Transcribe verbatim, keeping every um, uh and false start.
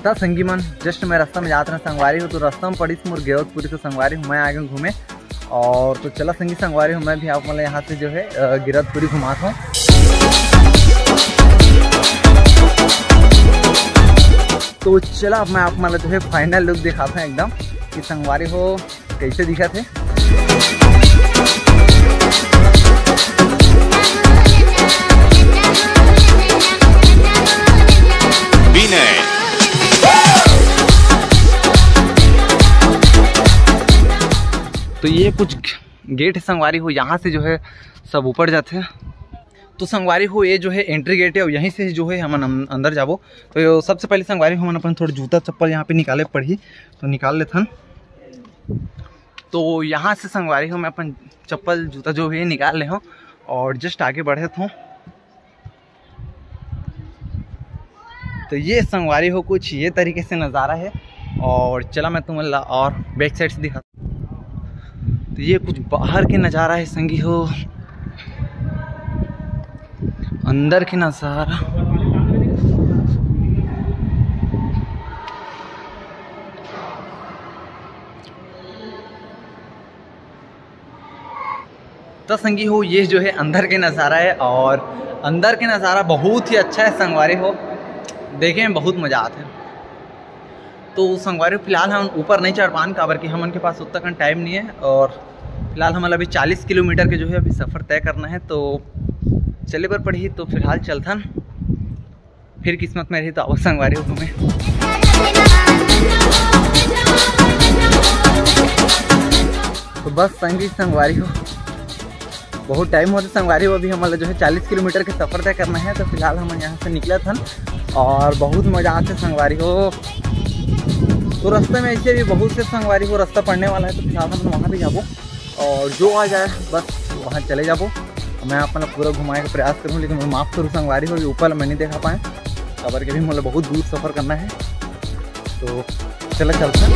त संगी मन, just मैं रास्ता में जात रहा संगवारी हो, तो रास्ता में पड़िस मोर गिरौदपुरी, तो संगवारी हो मैं आगे घूमे। और तो चला संगी संगवारी हो, मैं भी आप मन ल यहाँ से जो है, अ, गिरौदपुरी घुमात हूँ। तो चला, अब मैं आप मन ल जो है final look दिखात हूँ एकदम, कि संगवारी हो कैसे दिखत हे। विनय। तो ये कुछ gate हे संगवारी हो, यहाँ से जो है सब ऊपर जाथे। तो संगवारी हो, ये जो है entry gate हे, और यहीं से जो है हमन अं-, अंदर जाबो। तो ये सबसे पहले संगवारी हो, हमन अपन थोड़ा जूता चप्पल यहाँ पे निकाले पड़ही, तो निकाल लेथन। तो यहाँ से संगवारी हो, मैं अपन चप्पल जूता जो भी हे निकाल ले हूँ और just आगे बढ़त हूँ। तो ये संगवारी हो, कुछ ये तरीके से नज़ारा हे। और चला मैं तुमन ला और back side से दिखा। तो ये कुछ बाहर के नज़ारा हे संगी हो, अंदर के नज़ारा। तो संगी हो, ये जो है अंदर के नज़ारा हे और अंदर के नज़ारा बहुत ही अच्छा हे संगवारी हो, देखे में बहुत मज़ा आथे। तो संगवारी हो, फिलहाल हम ऊपर नहीं चढ़ पान, काबर कि हमन के पास उतना कन time नहीं हे और फिलहाल हमन अभी चालीस किलोमीटर के जो है अभी सफ़र तय करना हे। तो चले बर पड़ही, तो फिलहाल चलथन। फिर किस्मत में रही तो आवत संगवारी हो घूमे। तो बस संगी संगवारी हो, बहुत time होथे संगवारी हो, अभी हमन ला जो है चालीस किलोमीटर के सफ़र तय करना हे। तो फिलहाल हमन यहाँ से निकलत हन और बहुत मज़ा आथे संगवारी हो। तो रास्ता में ऐसे भी बहुत से संगवारी हो रास्ता पड़ने वाला हे, तो फिलहाल हम वहाँ भी जाबो और जो आ जाए बस वहाँ चले जाबो। मैं आप मन ला पूरा घुमाए के प्रयास करूँ, लेकिन मैं माफ़ करूँ संगवारी हो, ऊपर ला मैं नहीं देखा पाए, काबर के भी मोला बहुत दूर सफ़र करना हे। तो चला चलते हैं।